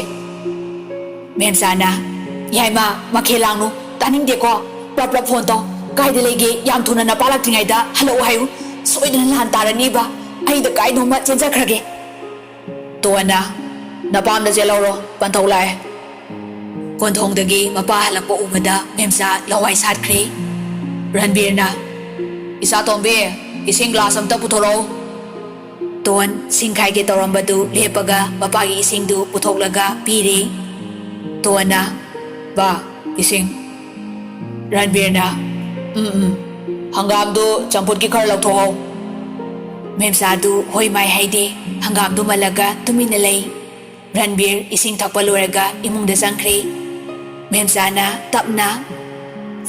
ꯃꯦꯝꯆꯥꯅ, "ꯌꯥꯏꯃ, ꯃꯈꯦꯜ ꯂꯥꯡꯅꯨ꯫ ꯇꯥꯅꯤꯡꯗꯦꯀꯣ꯫ ꯄ꯭ꯔꯞ ꯄ꯭ꯔꯞ ꯐꯣꯟ ꯇꯧ꯫ ꯀꯥꯏꯗ ꯂꯩꯒꯦ? ꯌꯥꯝ ꯊꯨꯅ ꯅꯄꯥ ꯂꯥꯛꯇ꯭ꯔꯤꯉꯩꯗ ꯍꯜꯂꯛꯑꯣ ꯍꯥꯏꯌꯨ꯫ ꯁꯣꯏꯗꯅ ꯂꯥꯟ ꯇꯥꯔꯅꯤꯕ꯫ ꯑꯩꯗ ꯀꯥꯏꯅꯣꯃ ꯆꯦꯟꯖꯈ꯭ꯔꯒꯦ꯫" ꯇꯣꯟꯅ, "ꯅꯄꯥꯝꯗ ꯆꯦꯜꯍꯧꯔꯣ, ꯄꯟꯊꯧ ꯂꯥꯛꯑꯦ꯫" ꯀꯣꯟꯊꯣꯡꯗꯒꯤ ꯃꯄꯥ ꯍꯜꯂꯛꯄ ꯎꯕꯗ ꯃꯦꯝꯆꯥ ꯂꯋꯥꯏ ꯁꯥꯠꯈ꯭ꯔꯦ꯫ ꯔꯟꯕꯤꯔꯅ, "ꯏꯆꯥꯇꯣꯝꯕꯤ, ꯏꯁꯤꯡ ꯒ꯭ꯂꯥꯁ ꯑꯝꯇ ꯄꯨꯊꯣꯔꯛꯎ꯫" ꯇꯣꯟ ꯁꯤꯡ ꯈꯥꯏꯒꯦ ꯇꯧꯔꯝꯕꯗꯨ ꯂꯦꯞꯄꯒ ꯃꯄꯥꯒꯤ ꯏꯁꯤꯡꯗꯨ ꯄꯨꯊꯣꯛꯂꯒ ꯄꯤꯔꯦ꯫ ꯇꯣꯟꯅ, "ꯕꯥ, ꯏꯁꯤꯡ꯫" ꯔꯟꯕꯤꯔꯅ, "ꯎꯝ, ꯎꯝ, ꯍꯪꯒꯥꯝꯗꯨ ꯆꯝꯐꯨꯠꯀꯤ ꯈꯔ ꯂꯧꯊꯣꯛꯍꯧ꯫" ꯃꯦꯝꯆꯥꯗꯨ ꯍꯣꯏ ꯃꯥꯏ ꯍꯥꯏꯗꯦ, ꯍꯪꯒꯥꯝꯗꯨ ꯃꯜꯂꯒ ꯇꯨꯃꯤꯟꯅ ꯂꯩ꯫ ꯔꯟꯕꯤꯔ ꯏꯁꯤꯡ ꯊꯛꯄ ꯂꯣꯏꯔꯒ ꯏꯃꯨꯡꯗ ꯆꯪꯈ꯭ꯔꯦ꯫ ꯃꯦꯝꯆꯥꯅ ꯇꯞꯅ,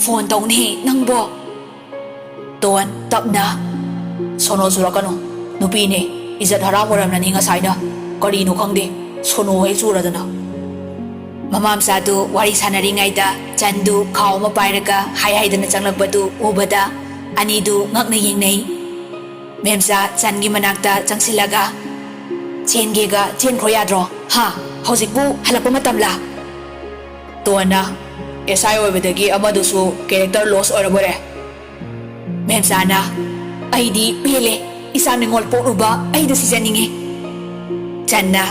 "ꯐꯣꯟ ꯇꯧꯅꯦ ꯅꯪꯕꯣ?" ꯇꯣꯟ ꯇꯞꯅ, "ꯁꯣꯅꯣ ꯆꯨꯔꯛꯀꯅꯨ꯫ ꯅꯨꯄꯤꯅꯦ, ꯏꯖꯠ ꯍꯔꯥꯝ ꯑꯣꯏꯔꯝꯂꯅꯤ ꯉꯁꯥꯏꯅ꯫ ꯀꯔꯤꯅꯣ ꯈꯪꯗꯦ, ꯁꯣꯅꯣ ꯍꯦꯛ ꯆꯨꯔꯗꯅ꯫" ꯃꯃꯥ ꯃꯆꯥꯗꯨ ꯋꯥꯔꯤ ꯁꯥꯟꯅꯔꯤꯉꯩꯗ ꯆꯟꯗꯨ ꯈꯥꯎ ꯑꯃ ꯄꯥꯏꯔꯒ ꯍꯥꯏ ꯍꯥꯏꯗꯅ ꯆꯪꯂꯛꯄꯗꯨ ꯎꯕꯗ ꯑꯅꯤꯗꯨ ꯉꯛꯅ ꯌꯦꯡꯅꯩ꯫ ꯃꯦꯝꯆꯥ ꯆꯟꯒꯤ ꯃꯅꯥꯛꯇ ꯆꯪꯁꯤꯜꯂꯒ, "ꯆꯦꯟꯒꯦꯒ ꯆꯦꯟꯈ꯭ꯔꯣ ꯌꯥꯗ꯭ꯔꯣ? ꯍꯥ? ꯍꯧꯖꯤꯛꯄꯨ ꯍꯜꯂꯛꯄ ꯃꯇꯝꯂꯥ?" ꯇꯣꯟꯅ, "ꯑꯦꯁ ꯑꯥꯏ ꯑꯣꯏꯕꯗꯒꯤ ꯑꯃꯗꯨꯁꯨ ꯀꯦꯔꯦꯛꯇꯔ ꯂꯣꯁ ꯑꯣꯏꯔꯕꯣꯏꯔꯦ꯫" ꯃꯦꯝꯆꯥꯅ, "ꯑꯩꯗꯤ ꯄꯦꯜꯂꯦ, ꯏꯆꯥ ꯅꯤꯉꯣꯜ ꯄꯣꯛꯂꯨꯕ ꯑꯩꯗ ꯁꯤꯖꯅꯤꯡꯉꯤ꯫" ꯆꯟꯅ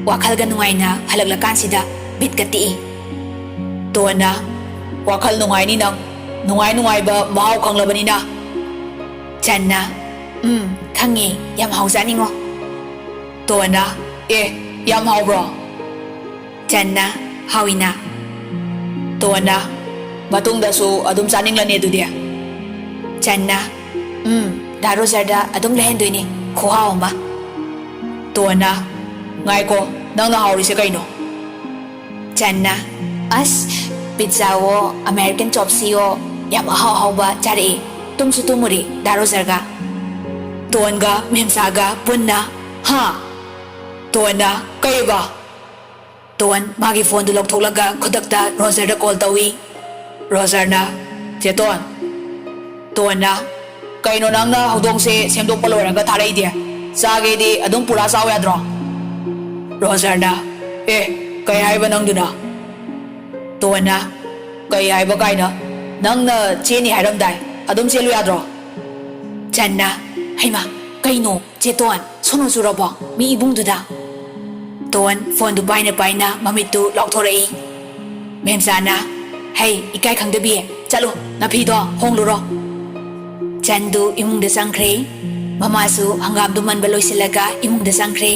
ꯋꯥꯈꯜꯒ ꯅꯨꯡꯉꯥꯏꯅ ꯍꯜꯂꯛꯂꯀꯥꯟꯁꯤꯗ ꯕꯤꯠꯀ ꯇꯦꯛꯏ꯫ ꯇꯣꯟꯅ, ꯋꯥꯈꯜ ꯅꯨꯡꯉꯥꯏꯅꯤ ꯅꯪ꯫ ꯅꯨꯡꯉꯥꯏ ꯅꯨꯡꯉꯥꯏꯕ ꯃꯍꯥꯎ ꯈꯪꯂꯕꯅꯤꯅ꯫ ꯆꯟꯅ, "ꯎꯝ, ꯈꯪꯉꯦ, ꯌꯥꯝ ꯍꯥꯎꯖꯥꯠꯅꯤꯉꯣ꯫" ꯇꯣꯟꯅ, "ꯑꯦ, ꯌꯥꯝ ꯍꯥꯎꯕ꯭ꯔꯣ?" ꯆꯟꯅ, "ꯍꯥꯎꯏꯅ꯫" ꯇꯣꯟꯅ, "ꯃꯇꯨꯡꯗꯁꯨ ꯑꯗꯨꯝ ꯆꯥꯅꯤꯡꯂꯅꯤ ꯑꯗꯨꯗꯤ?" ꯆꯟꯅ, "ꯎꯝ, ꯗꯥ ꯔꯣꯖꯔꯗ ꯑꯗꯨꯝ ꯂꯩꯍꯟꯗꯣꯏꯅꯤ, ꯈꯨꯍꯥꯎ ꯑꯃ꯫" ꯇꯣꯟꯅ, "ꯉꯥꯏꯈꯣ, ꯅꯪꯅ ꯍꯥꯎꯔꯤꯁꯦ ꯀꯩꯅꯣ?" ꯆꯟꯅ, "ꯑꯁ, ꯄꯤꯠꯖꯥꯋꯣ, ꯑꯃꯦꯔꯤꯀꯟ ꯆꯣꯞꯁꯤꯌꯣ, ꯌꯥꯝ ꯑꯍꯥꯎ ꯑꯍꯥꯎꯕ ꯆꯥꯔꯛꯑꯦ꯫ ꯇꯨꯝꯁꯨ ꯇꯨꯝꯃꯨꯔꯦ ꯗꯥ ꯔꯣꯖꯔꯒ꯫" ꯇꯣꯟꯒ ꯃꯦꯝꯆꯥꯒ ꯄꯨꯟꯅ, "ꯍꯥ?" ꯇꯣꯟꯅ, "ꯀꯩꯕ?" ꯇꯣꯟ ꯃꯥꯒꯤ ꯐꯣꯟꯗꯨ ꯂꯧꯊꯣꯛꯂꯒ ꯈꯨꯗꯛꯇ ꯔꯣꯖꯔꯗ ꯀꯣꯜ ꯇꯧꯏ꯫ ꯔꯣꯖꯔꯅ, "ꯆꯦ ꯇꯣꯟ꯫" ꯇꯣꯟꯅ, "ꯀꯩꯅꯣ ꯅꯪꯅ ꯍꯧꯗꯣꯡꯁꯦ ꯁꯦꯝꯗꯣꯛꯄ ꯂꯣꯏꯔꯒ ꯊꯥꯔꯛꯏꯗꯤ? ꯆꯥꯒꯦꯗꯤ ꯑꯗꯨꯝ ꯄꯨꯔꯥ ꯆꯥꯎ ꯌꯥꯗ꯭ꯔꯣ?" ꯔꯣꯖꯔꯅ, "ꯑꯦ, ꯀꯩ ꯍꯥꯏꯕ ꯅꯪꯗꯨꯅ?" ꯇꯣꯟꯅ, "ꯀꯩ ꯍꯥꯏꯕ ꯀꯥꯏꯅ? ꯅꯪꯅ ꯆꯦꯅꯤ ꯍꯥꯏꯔꯝꯗꯥꯏ, ꯑꯗꯨꯝ ꯆꯦꯜꯂꯨ ꯌꯥꯗ꯭ꯔꯣ?" ꯆꯟꯅ, "ꯍꯩꯃꯥ, ꯀꯩꯅꯣ? ꯆꯦ ꯇꯣꯟ, ꯁꯣꯅꯣ ꯆꯨꯔꯕꯣ ꯃꯤ ꯏꯕꯨꯡꯗꯨꯗ?" ꯇꯣꯟ ꯐꯣꯟꯗꯨ ꯄꯥꯏꯅ ꯄꯥꯏꯅ ꯃꯃꯤꯠꯇꯨ ꯂꯥꯎꯊꯣꯔꯛꯏ꯫ ꯃꯦꯝꯆꯥꯅ, "ꯍꯩ, ꯏꯀꯥꯏ ꯈꯪꯗꯕꯤ, ꯆꯠꯂꯣ, ꯅꯐꯤꯗꯣ ꯍꯣꯡꯂꯨꯔꯣ꯫" ꯆꯟꯗꯨ ꯏꯃꯨꯡꯗ ꯆꯪꯈ꯭ꯔꯦ꯫ ꯃꯃꯥꯁꯨ ꯍꯪꯒꯥꯝꯗꯨ ꯃꯟꯕ ꯂꯣꯏꯁꯤꯜꯂꯒ ꯏꯃꯨꯡꯗ ꯆꯪꯈ꯭ꯔꯦ꯫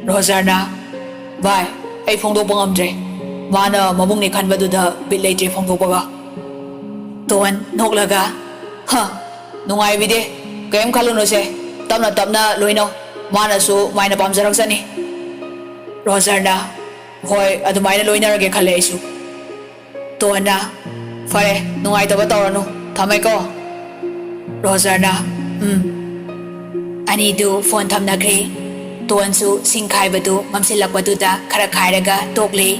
ꯔꯣꯖꯔꯅ, "ꯚꯥꯏ, ꯑꯩ ꯐꯣꯡꯗꯣꯛꯄ ꯉꯝꯗ꯭ꯔꯦ꯫ ꯃꯥꯅ ꯃꯕꯨꯡꯅꯤ ꯈꯟꯕꯗꯨꯗ ꯕꯤꯠ ꯂꯩꯇ꯭ꯔꯦ ꯐꯣꯡꯗꯣꯛꯄꯒ꯫" ꯇꯣꯟ ꯅꯣꯛꯂꯒ, "ꯍ, ꯅꯨꯡꯉꯥꯏꯕꯤꯗꯦ꯫ ꯀꯔꯤꯝ ꯈꯜꯂꯨꯅꯨꯁꯦ꯫ ꯇꯞꯅ ꯇꯞꯅ ꯂꯣꯏꯅꯧ꯫ ꯃꯥꯅꯁꯨ ꯃꯥꯏꯅ ꯄꯥꯝꯖꯔꯛꯆꯅꯤ꯫" ꯔꯣꯖꯔꯅ, "ꯍꯣꯏ, ꯑꯗꯨꯃꯥꯏꯅ ꯂꯣꯏꯅꯔꯒꯦ ꯈꯜꯂꯦ ꯑꯩꯁꯨ꯫" ꯇꯣꯟꯅ, "ꯐꯔꯦ, ꯅꯨꯡꯉꯥꯏꯇꯕ ꯇꯧꯔꯅꯨ꯫ ꯊꯝꯃꯦꯀꯣ꯫" ꯔꯣꯖꯔꯅ, "ꯎꯝ꯫" ꯑꯅꯤꯗꯨ ꯐꯣꯟ ꯊꯝꯅꯈ꯭ꯔꯦ꯫ ꯇꯣꯟꯁꯨ ꯁꯤꯡ ꯈꯥꯏꯕꯗꯨ ꯃꯝꯁꯤꯜꯂꯛꯄꯗꯨꯗ ꯈꯔ ꯈꯥꯏꯔꯒ ꯇꯣꯛꯂꯦ꯫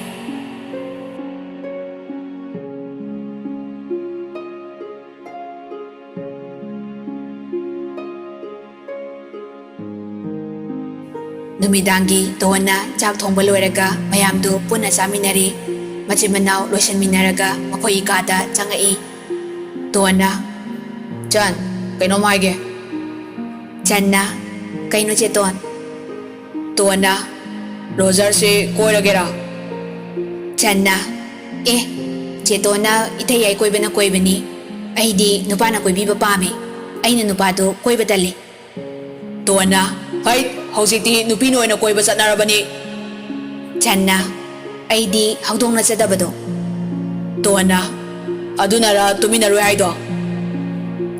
ꯅꯨꯃꯤꯗꯥꯡꯒꯤ ꯇꯣꯟꯅ ꯆꯥꯛ ꯊꯣꯡꯕ ꯂꯣꯏꯔꯒ ꯃꯌꯥꯝꯗꯨ ꯄꯨꯟꯅ ꯆꯥꯃꯤꯟꯅꯔꯤ꯫ ꯃꯆꯤꯟ ꯃꯅꯥꯎ ꯂꯣꯏꯁꯤꯟꯃꯤꯟꯅꯔꯒ ꯃꯈꯣꯏꯒꯤ ꯀꯥꯗ ꯆꯪꯉꯛꯏ꯫ ꯇꯣꯟꯅ, "ꯆꯟ, ꯀꯩꯅꯣꯝ ꯍꯥꯏꯒꯦ꯫" ꯆꯟꯅ, "ꯀꯩꯅꯣ ꯆꯦ ꯇꯣꯟ?" ꯇꯣꯟꯅ, "ꯔꯣꯖꯔꯁꯤ ꯀꯣꯏꯔꯒꯦꯔꯥ?" ꯆꯟꯅ, "ꯑꯦ, ꯆꯦꯇꯣꯟꯅ, "ꯏꯊꯩ ꯌꯥꯏ ꯀꯣꯏꯕꯅ ꯀꯣꯏꯕꯅꯤ, ꯑꯩꯗꯤ ꯅꯨꯄꯥꯅ ꯀꯣꯏꯕꯤꯕ ꯄꯥꯝꯃꯤ, ꯑꯩꯅ ꯅꯨꯄꯥꯗꯨ ꯀꯣꯏꯕ ꯇꯜꯂꯤ"꯫ ꯇꯣꯟꯅ, "ꯍꯩꯠ, ꯍꯧꯖꯤꯛꯇꯤ ꯅꯨꯄꯤꯅ ꯑꯣꯏꯅ ꯀꯣꯏꯕ ꯆꯠꯅꯔꯕꯅꯤ"꯫ ꯆꯟꯅ, "ꯑꯩꯗꯤ ꯍꯧꯗꯣꯡꯅ ꯆꯠꯇꯕꯗꯣ"꯫ ꯇꯣꯟꯅ, "ꯑꯗꯨꯅꯔ ꯇꯨꯃꯤꯟꯅꯔꯣꯏ ꯍꯥꯏꯗꯣ"꯫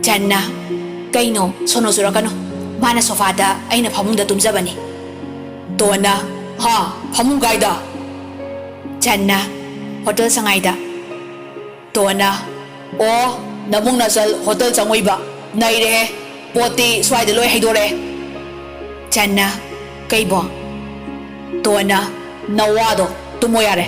ꯆꯟꯅ, "ꯀꯩꯅꯣ, ꯁꯣꯅꯣ ꯆꯨꯔꯛꯀꯅꯨ꯫ ꯃꯥꯅ ꯁꯣꯐꯥꯗ, ꯑꯩꯅ ꯐꯃꯨꯡꯗ ꯇꯨꯝꯖꯕꯅꯤ"꯫ ꯇꯣꯟꯅ, "ꯍꯥ? ꯐꯃꯨꯡ ꯀꯥꯏꯗ?" ꯆꯟꯅ, "ꯍꯣꯇꯦꯜ ꯁꯉꯥꯏꯗ"꯫ ꯇꯣꯟꯅ, "ꯑꯣ, ꯅꯕꯨꯡ ꯅꯆꯜ ꯍꯣꯇꯦꯜ ꯆꯪꯉꯨꯏꯕ? ꯅꯩꯔꯦꯍꯦ꯫ ꯄꯣꯠꯇꯤ ꯁ꯭ꯋꯥꯏꯗ ꯂꯣꯏ ꯍꯩꯗꯣꯔꯛꯑꯦ"꯫ ꯆꯟꯅ, "ꯀꯩꯕꯣ?" ꯇꯣꯟꯅ, "ꯅꯋꯥꯗꯣ, ꯇꯨꯝꯃꯣ ꯌꯥꯔꯦ"꯫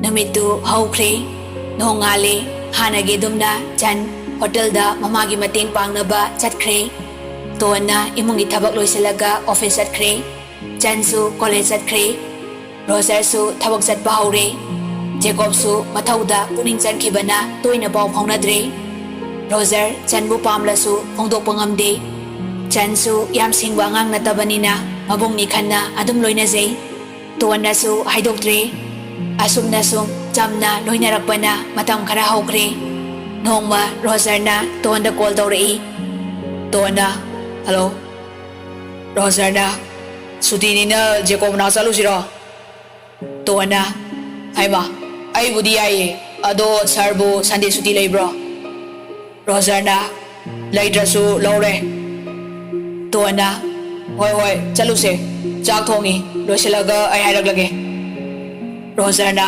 ꯅꯨꯃꯤꯠꯇꯨ ꯍꯧꯈ꯭ꯔꯦ꯫ ꯅꯣꯡꯉꯥꯜꯂꯦ꯫ ꯍꯥꯟꯅꯒꯤ ꯑꯗꯨꯝꯅ ꯆꯟ ꯍꯣꯇꯦꯜꯗ ꯃꯃꯥꯒꯤ ꯃꯇꯦꯡ ꯄꯥꯡꯅꯕ ꯆꯠꯈ꯭ꯔꯦ꯫ ꯇꯣꯟꯅ ꯏꯃꯨꯡꯒꯤ ꯊꯕꯛ ꯂꯣꯏꯁꯤꯜꯂꯒ ꯑꯣꯐꯤꯁ ꯆꯠꯈ꯭ꯔꯦ꯫ ꯆꯟꯁꯨ ꯀꯣꯂꯦꯖ ꯆꯠꯈ꯭ꯔꯦ꯫ ꯔꯣꯖꯔꯁꯨ ꯊꯕꯛ ꯆꯠꯄ ꯍꯧꯔꯦ꯫ ꯖꯦꯀꯣꯕꯁꯨ ꯃꯊꯧꯗ ꯄꯨꯛꯅꯤꯡ ꯆꯪꯈꯤꯕꯅ ꯇꯣꯏꯅ ꯄꯥꯎ ꯐꯥꯎꯅꯗ꯭ꯔꯦ꯫ ꯔꯣꯖꯔ ꯆꯟꯕꯨ ꯄꯥꯝꯂꯁꯨ ꯐꯣꯡꯗꯣꯛꯄ ꯉꯝꯗꯦ꯫ ꯆꯟꯁꯨ ꯌꯥꯝ ꯁꯤꯡꯕ ꯑꯉꯥꯡ ꯅꯠꯇꯕꯅꯤꯅ ꯃꯕꯨꯡ ꯅꯤꯈꯟꯅ ꯑꯗꯨꯝ ꯂꯣꯏꯅꯖꯩ꯫ ꯇꯣꯟꯅꯁꯨ ꯍꯥꯏꯗꯣꯛꯇ꯭ꯔꯦ꯫ ꯑꯁꯨꯝꯅ ꯁꯨꯝ ꯆꯝꯅ ꯂꯣꯏꯅꯔꯛꯄꯅ ꯃꯇꯝ ꯈꯔ ꯍꯧꯈ꯭ꯔꯦ꯫ ꯅꯣꯡꯃ ꯔꯣꯖꯔꯅ ꯇꯣꯟꯗ ꯀꯣꯜ ꯇꯧꯔꯛꯏ꯫ ꯇꯣꯟꯅ, "ꯍꯜꯂꯣ"꯫ ꯔꯣꯖꯔꯅ, "ꯁꯨꯇꯤꯅꯤꯅ ꯖꯦꯀꯣꯕ ꯃꯅꯥꯛ ꯆꯠꯂꯨꯁꯤꯔꯣ?" ꯇꯣꯟꯅ, "ꯍꯩꯃꯥ, ꯑꯩꯕꯨꯗꯤ ꯌꯥꯏꯌꯦ, ꯑꯗꯣ ꯁꯥꯔꯕꯨ ꯁꯟꯗꯦ ꯁꯨꯇꯤ ꯂꯩꯕ꯭ꯔꯣ?" ꯔꯣꯖꯔꯅ, "ꯂꯩꯇ꯭ꯔꯁꯨ ꯂꯧꯔꯦ"꯫ ꯇꯣꯟꯅ, "ꯍꯣꯏ ꯍꯣꯏ, ꯆꯠꯂꯨꯁꯦ꯫ ꯆꯥꯛ ꯊꯣꯡꯉꯤ, ꯂꯣꯏꯁꯤꯜꯂꯒ ꯑꯩ ꯍꯥꯏꯔꯛꯂꯒꯦ"꯫ ꯔꯣꯖꯔꯅ,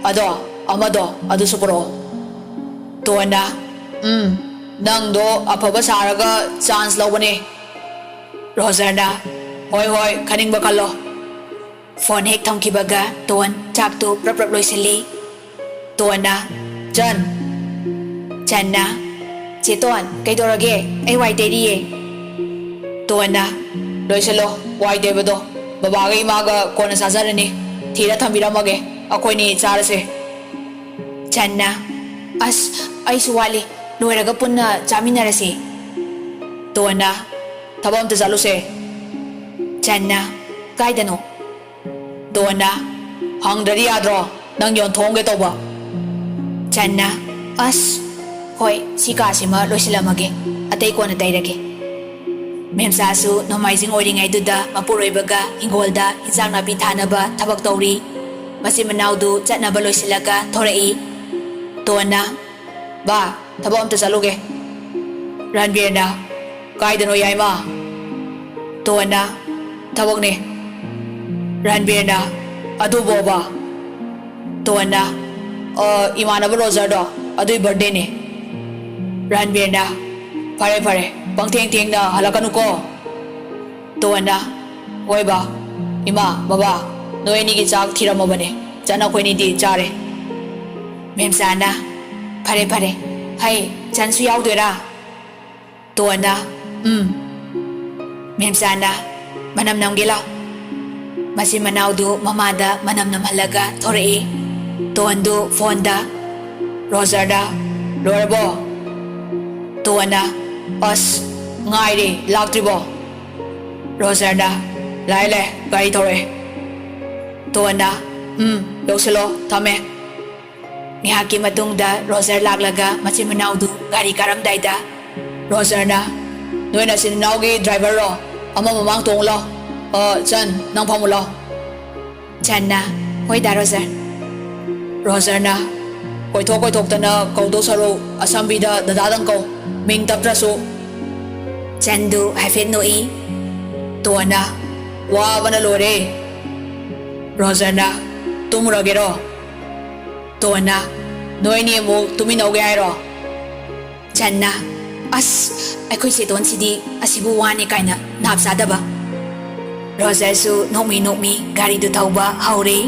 "ꯑꯗꯣ, ꯑꯃꯗꯣ, ꯑꯗꯨꯁꯨ ꯄꯨꯔꯛꯑꯣ"꯫ ꯇꯣꯟꯅ, "ꯎꯝ, ꯅꯪꯗꯣ ꯑꯐꯕ ꯁꯥꯔꯒ ꯆꯥꯟꯁ ꯂꯧꯕꯅꯦ"꯫ ꯔꯣꯖꯔꯅ, "ꯍꯣꯏ ꯍꯣꯏ, ꯈꯟꯅꯤꯡꯕ ꯈꯜꯂꯣ"꯫ ꯐꯣꯟ ꯍꯦꯛ ꯊꯝꯈꯤꯕꯒ ꯇꯣꯟ ꯆꯥꯛꯇꯨ ꯄ꯭ꯔꯞ ꯄ꯭ꯔꯞ ꯂꯣꯏꯁꯤꯜꯂꯤ꯫ ꯇꯣꯟꯅ, "ꯆꯟ"꯫ ꯆꯟꯅ, "ꯆꯦ ꯇꯣꯟ, ꯀꯩꯗꯧꯔꯒꯦ? ꯑꯩ ꯋꯥꯏ ꯇꯩꯔꯤꯌꯦ"꯫ ꯇꯣꯟꯅ, "ꯂꯣꯏꯁꯤꯜꯂꯣ, ꯋꯥꯏ ꯇꯩꯕꯗꯣ꯫ ꯕꯕꯥꯒ ꯏꯃꯥꯒ ꯀꯣꯟꯅ ꯆꯥꯖꯔꯅꯤ꯫ ꯊꯤꯔ ꯊꯝꯕꯤꯔꯝꯃꯒꯦ꯫ ꯑꯩꯈꯣꯏꯅꯤ ꯆꯥꯔꯁꯦ"꯫ ꯆꯟꯅ, "ꯑꯁ, ꯑꯩꯁꯨ ꯋꯥꯠꯂꯤ꯫ ꯂꯣꯏꯔꯒ ꯄꯨꯟꯅ ꯆꯥꯃꯤꯟꯅꯔꯁꯤ"꯫ ꯇꯣꯟꯅ, "ꯊꯕꯛ ꯑꯝꯇ ꯆꯠꯂꯨꯁꯦ꯫" ꯆꯟꯅ, "ꯀꯥꯏꯗꯅꯣ?" ꯇꯣꯟꯅ, "ꯍꯪꯗ꯭ꯔꯗꯤ ꯌꯥꯗ꯭ꯔꯣ? ꯅꯪ ꯌꯣꯟꯊꯣꯛꯑꯝꯒꯦ ꯇꯧꯕ꯫" ꯆꯟꯅ, "ꯑꯁ, ꯍꯣꯏ, ꯁꯤ ꯀꯥꯁꯤꯃ ꯂꯣꯏꯁꯤꯜꯂꯝꯃꯒꯦ, ꯑꯇꯩ ꯀꯣꯟꯅ ꯇꯩꯔꯒꯦ꯫" ꯃꯦꯝꯆꯥꯁꯨ ꯅꯣꯡꯃꯥꯏꯖꯤꯡ ꯑꯣꯏꯔꯤꯉꯩꯗꯨꯗ ꯃꯄꯨꯔꯣꯏꯕꯒ ꯍꯤꯡꯒꯣꯜꯗ ꯍꯤꯟꯖꯥꯡ ꯅꯥꯄꯤ ꯊꯥꯅꯕ ꯊꯕꯛ ꯇꯧꯔꯤ꯫ ꯃꯆꯤꯟ ꯃꯅꯥꯎꯗꯨ ꯆꯠꯅꯕ ꯂꯣꯏꯁꯤꯜꯂꯒ ꯊꯣꯔꯛꯏ꯫ ꯇꯣꯟꯅ, "ꯕꯥ, ꯊꯕꯛ ꯑꯝꯇ ꯆꯠꯂꯨꯒꯦ꯫" ꯔꯟꯕꯤꯔꯅ, "ꯀꯥꯏꯗꯅꯣ ꯌꯥꯏꯃ?" ꯇꯣꯟꯅ, "ꯊꯕꯛꯅꯦ꯫" ꯔꯟꯕꯤꯔꯅ, "ꯑꯗꯨꯕꯣꯕ?" ꯇꯣꯟꯅ, "ꯑ, ꯏꯃꯥꯟꯅꯕ ꯔꯣꯖꯔꯗꯣ, ꯑꯗꯨꯏ ꯕꯥꯔꯗꯦꯅꯦ꯫" ꯔꯟꯕꯤꯔꯅ, "ꯐꯔꯦ, ꯐꯔꯦ, ꯄꯪꯊꯦꯡ ꯊꯦꯡꯅ ꯍꯜꯂꯛꯀꯅꯨꯀꯣ꯫" ꯇꯣꯟꯅ, "ꯍꯣꯏ ꯕꯥ, ꯏꯃꯥ, ꯕꯕꯥ, ꯅꯣꯏ ꯑꯅꯤꯒꯤ ꯆꯥꯛ ꯊꯤꯔꯝꯃꯕꯅꯦ, ꯆꯟ ꯑꯩꯈꯣꯏꯅꯤꯗꯤ ꯆꯥꯔꯦ꯫" ꯃꯦꯝꯆꯥꯅ, "ꯐꯔꯦ, ꯐꯔꯦ, ꯍꯩ, ꯆꯟꯁꯨ ꯌꯥꯎꯗꯣꯏꯔꯥ?" ꯇꯣꯟꯅ, "ꯎꯝ꯫" ꯃꯦꯝꯆꯥꯅ, "ꯃꯅꯝ ꯅꯝꯒꯦ ꯂꯥꯎ꯫" ꯃꯆꯤꯟ ꯃꯅꯥꯎꯗꯨ ꯃꯃꯥꯗ ꯃꯅꯝ ꯅꯝꯍꯜꯂꯒ ꯊꯣꯔꯛꯏ꯫ ꯇꯣꯟꯗꯨ ꯐꯣꯟꯗ, ꯔꯣꯖꯔꯗ, "ꯂꯣꯏꯔꯕꯣ?" ꯇꯣꯟꯅ, "ꯑꯁ, ꯉꯥꯏꯔꯦ, ꯂꯥꯛꯇ꯭ꯔꯤꯕꯣ?" ꯔꯣꯖꯔꯅ, "ꯂꯥꯛꯑꯦ, ꯂꯥꯛꯑꯦ, ꯒꯥꯔꯤ ꯊꯧꯔꯛꯑꯦ꯫" ꯇꯣꯟꯅ, "ꯎꯝ, ꯌꯧꯁꯤꯜꯂꯣ, ꯊꯝꯃꯦ꯫" ꯉꯥꯏꯍꯥꯛꯀꯤ ꯃꯇꯨꯡꯗ ꯔꯣꯖꯔ ꯂꯥꯛꯂꯒ ꯃꯆꯤꯟ ꯃꯅꯥꯎꯗꯨ ꯒꯥꯔꯤ ꯀꯥꯔꯝꯗꯥꯏꯗ ꯔꯣꯖꯔꯅ, "ꯅꯣꯏ ꯅꯆꯤꯟ ꯅꯅꯥꯎꯒꯤ ꯗ꯭ꯔꯥꯏꯚꯔꯔꯣ? ꯑꯃ ꯃꯃꯥꯡ ꯇꯣꯡꯉꯨ ꯂꯥꯎ꯫ ꯑ, ꯆꯟ, ꯅꯪ ꯐꯝꯃꯨ ꯂꯥꯎ꯫" ꯆꯟꯅ, "ꯍꯣꯏ ꯗꯥ ꯔꯣꯖꯔ꯫" ꯔꯣꯖꯔꯅ, "ꯀꯣꯏꯊꯣꯛ ꯀꯣꯏꯊꯣꯛꯇꯅ ꯀꯧꯗꯧ ꯁꯔꯨꯛ ꯑꯁꯝꯕꯤꯗ ꯗꯗꯥꯗꯪ ꯀꯧ, ꯃꯤꯡ ꯇꯞꯇ꯭ꯔꯁꯨ꯫" ꯆꯟꯗꯨ ꯍꯥꯏꯐꯦꯠ ꯅꯣꯛꯏ꯫ ꯇꯣꯟꯅ, "ꯋꯥꯕꯅ ꯂꯣꯏꯔꯦ꯫" ꯔꯣꯖꯔꯅ, "ꯇꯨꯝꯃꯨꯔꯒꯦꯔꯣ?" ꯇꯣꯟꯅ, "ꯅꯣꯏꯅꯤ ꯑꯃꯨꯛ ꯇꯨꯃꯤꯟꯅꯧꯒꯦ ꯍꯥꯏꯔꯣ?" ꯆꯟꯅ, "ꯑꯁ, ꯑꯩꯈꯣꯏ ꯆꯦꯇꯣꯟꯁꯤꯗꯤ ꯑꯁꯤꯕꯨ ꯋꯥꯅꯤ ꯀꯥꯏꯅ ꯅꯥꯞ ꯆꯥꯗꯕ꯫" ꯔꯣꯖꯔꯁꯨ ꯅꯣꯛꯃꯤ ꯅꯣꯛꯃꯤ ꯒꯥꯔꯤꯗꯨ ꯊꯧꯕ ꯍꯧꯔꯦ꯫